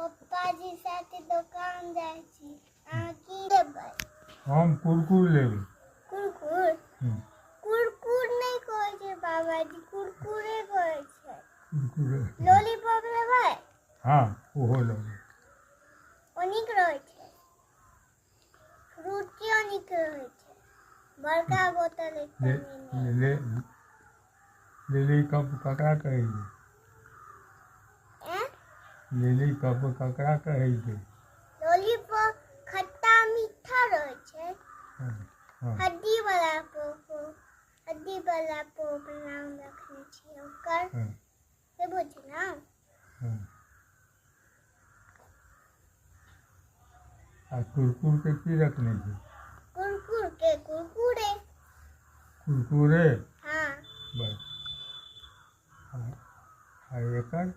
पप्पाजी साथे दोकान जाइ छी, अहाँ की लेबै? हम कुरकुर लेबै। कुरकुर? कुरकुर नहि कहै छै बाबाजी, कुरकुरे कहै छै। कुरकुरे। लॉलीपॉप लेबै? हँ, ओहो लेबै। ओ नीक रहै छै। फ्रूटियो नीक रहै छै। बड़का बोतल एकटा नेने। ले लिली कप ककरा कहै छै? ऐं? लिली कप ककरा कहै छै? लॉलीपॉप खट्टा मीठा रहै छै। हँ हँ। हड्डी वाला पॉप, हड्डी वाला पॉप नाम रखने छियै ओकर। से बुझलहुँ? हँ। आ कुरकुर के की रखने छै? कुरकुर के कुरकुरे। कुरकुरे? हँ। बस। आ एकर?